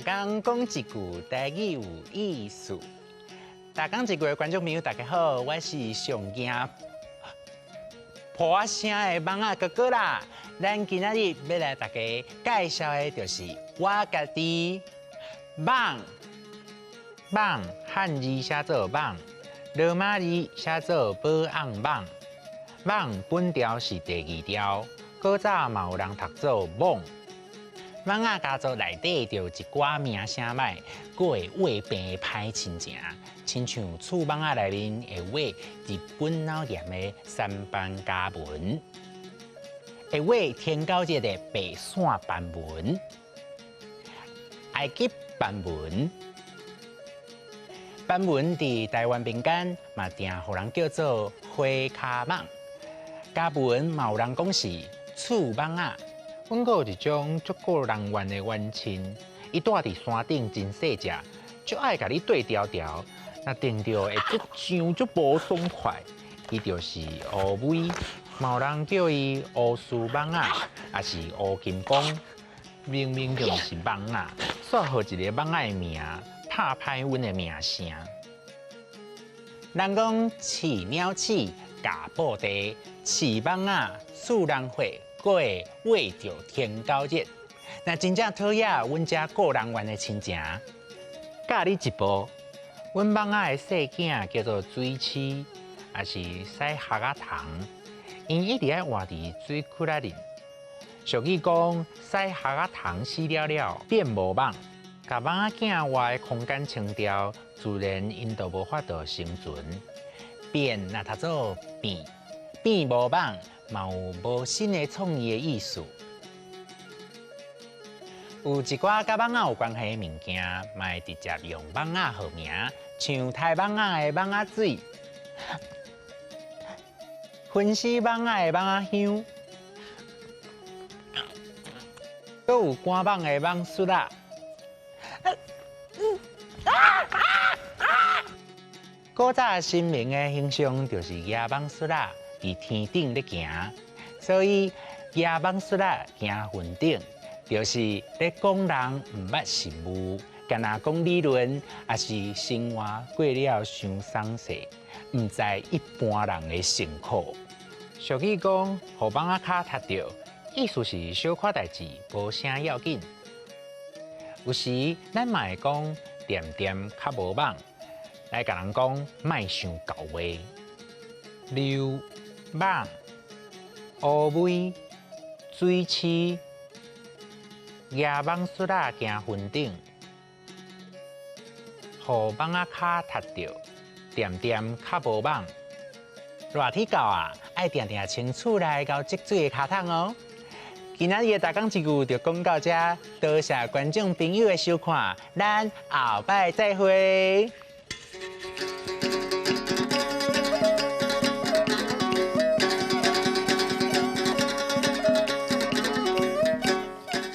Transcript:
工講一句台語有意思。逐工一句的觀眾朋友，大家好，我是上驚破仔聲的蠓仔哥哥啦。咱今仔日欲來大家介紹的，就是我家己蠓蠓，漢字寫做蠓，羅馬字寫做保甕蠓。蠓本調是第二調，古早嘛有人讀做蠓。蠓仔家族內底就有一寡名聲䆀，閣會畫病的歹親情，親像刺蠓仔內面會畫日本腦炎的三斑家蚊，會畫天狗日的白線斑蚊，埃及斑蚊。斑蚊佇台灣民間嘛，定予人叫做花跤蠓。家蚊嘛有人講是刺蠓仔。阮閣有一種足顧人怨的冤親，伊蹛佇山頂真細隻，足愛共你對調調，若定著會足癢足無爽快。伊就是烏蠓，嘛有人叫伊烏絲蠓仔，抑是烏金剛。明明就毋是蠓仔，煞予一個蠓仔的名，拍歹阮的名聲。人講飼鳥鼠，咬布袋，飼蠓仔，刺人血，閣會畫著天狗日。若真正討厭阮遮顧人怨的親情，教你一步，阮蠓仔的細囝叫做水鼠，抑是屎礐仔蟲，𪜶一直愛活佇水窟仔裡。俗語講，屎礐仔蟲死了了變無蠓，共蠓仔囝活的空間清掉，自然𪜶就無法度生存。變若讀做變，變無蠓，嘛有無新的創意的意思。有一寡佮蠓仔有關係的物件，嘛會直接用蠓仔號名，像刣蠓仔的蠓仔水，熏死蠓仔的蠓仔香，閣有趕蠓的蠓術仔。古早神明的形象就是騎蠓術仔佇天頂咧行，所以騎蠓術仔行雲頂，就是咧講人毋捌實物，干焦講理論，抑是生活過了傷鬆勢，毋知一般人的辛苦。俗語講，予蠓仔跤踢著，意思是小可代誌，無啥要緊。有時咱嘛會講恬恬較無蠓，來共人講莫傷厚話。溜蠓、烏蠓、水鼠、騎蠓術仔行雲頂，予蠓仔跤踢著，恬恬較無蠓。熱天到啊，愛定定清厝內𠢕積水的跤桶哦。今仔日的逐工一句就講到遮，多謝觀眾朋友的收看，咱後擺再會。